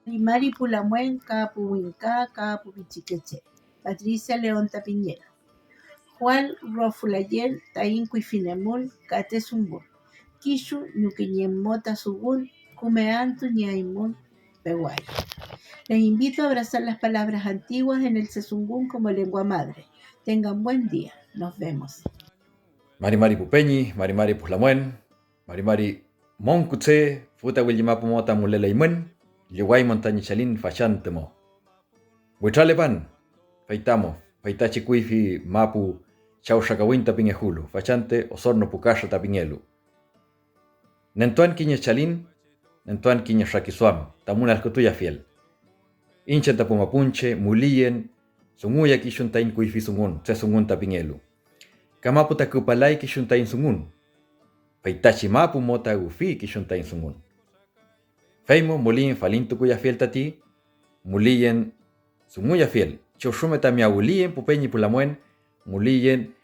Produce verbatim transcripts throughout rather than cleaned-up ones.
Mari Pulamuen, kapu win ka, kapu wichiqueche. Patricia León Tapiñero. Juan Rofulayen, tain Kuifinemul, kate Sungun. Quixu ñuqueñem mota Sungun, cumeantu ñaimun pewayo. Les invito a abrazar las palabras antiguas en el Tsesungun como lengua madre. Tengan buen día. Nos vemos. Mari mari pupeñi, mari mari pulamuen, mari mari mongkutse, futa wil yimapü mota mulelay mün, lluway montañichalin fachan temo. Wütralepan, feitamo, feitachi cuifi mapu chau xacawin tapingejulu, fachante osorno pucaxa tapingelu. Nentuan quiñe chalin, nentuan quiñe xaquisuam, tamun alcütuya fiel. Inchan tapumapunche, mulíen, sunguya quixun tain cuifi sungun, tse sungun tapingelu. Camapu tacüpalay quixun tain sungun. Feitachi mapu mota ufi quixun tain sungun. Feimo mulíen falin tucuya fiel tati, mulíen sunguya fiel. Choxume tameawulíen pupeñi pulamuen, mulíen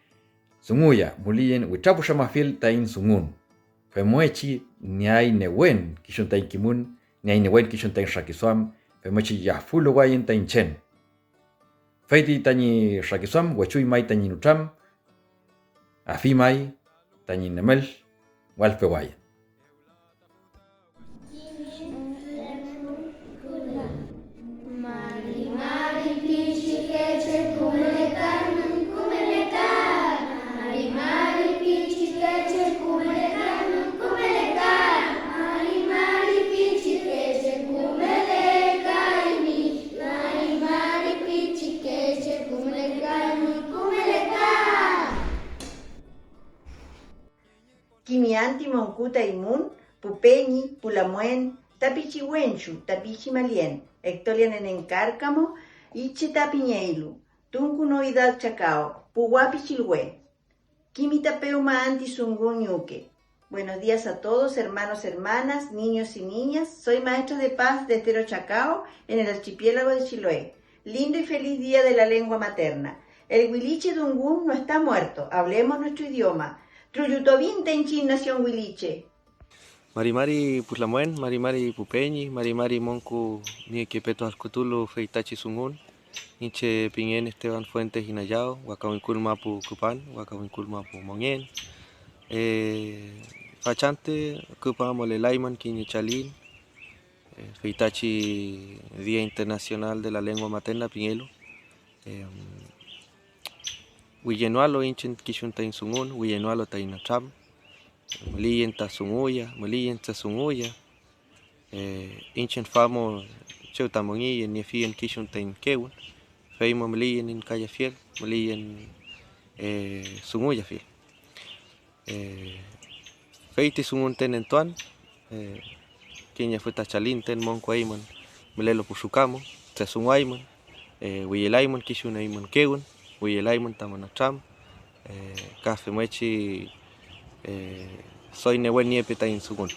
sunguya, mulíen witrapuxamafiel tain sungun. Femoechi neay newen quixun tain quimun, neay newen quixun tain xaquisuam, femoechi yaful owayen tain chen. Feiti tañi xaquisuam, wachuy may tañi nutram, afi may tañi nemel, wal pewayen. Quimiün timongkut a imun, pupeñi, pulamuen, tapichiwenchu, tapichimalien, Hectoria Nenén Cárcamo, iche Tapiñeilu, tungku Novidad Chacao, puwa pichilwe. Quimitapew maanti sungun ñuque. Buenos días a todos, hermanos, hermanas, niños y niñas. Soy maestra de paz de Estero Chacao, en el archipiélago de Chiloé. Lindo y feliz día de la lengua materna. El huiliche dungun no está muerto. Hablemos nuestro idioma. Truyutowin tenchin nación huiliche. Mari mari pulamuen, mari mari pupeñi, mari mari mongku niique peto alcutulu feitachi sungun. Inche pingün Esteban Fuentes Inayao, wacawincul mapu Cupan, wacawincul mapu Mongen. Eh, fachante Cupan molelaimon quiñe chalin, eh, feitachi Día Internacional de la Lengua Materna pingelu. Em, wiyenualo inchin quixun tain sungun, wiyenualo tain natram. Mülíyen tasunguya, mülíyen tsasunguya. Eh, inchin famo chew tamongiyen nifiyen quixun tain kewan. Feimo mülíyen incaya fiel, mülíyen, eh, sunguya fiel. Eh, feiti sungun ten nentuan, eh, quiñe füta chalin ten mongku aimon, melelo puxucamo, tsasunguaimon, eh, wiyelaimon quixun aimon kewan, wiyelaimon tamon natram, eh, café muechi, eh, soy newen niepe tain sungun.